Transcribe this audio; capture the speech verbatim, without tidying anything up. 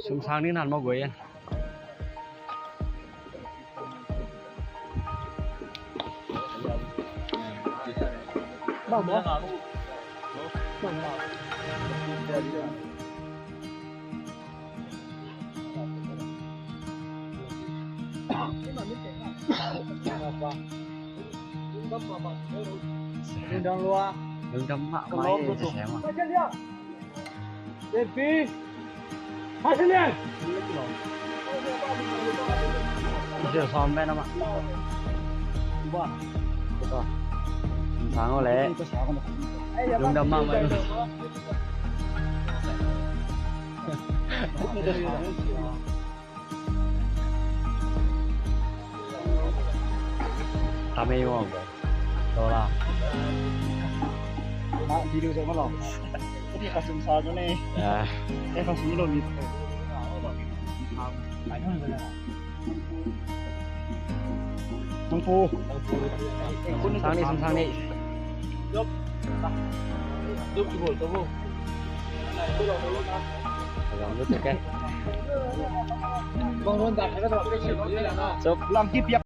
Sumsang ni nan maw guai an. Lungdam mahmah e, sisem a. Sisem sawm pen a mah. Sumsang aw le. Lungdam mahmah e. Tame mo. Tola. Ma, video sa malo. Ini kasum sa tu ni. Ya. Eh, kasum lo ni. Tangpu. Sumsang ni, sumsang ni. Sumsang ni, sumsang ni. Sop. Lang kip ya.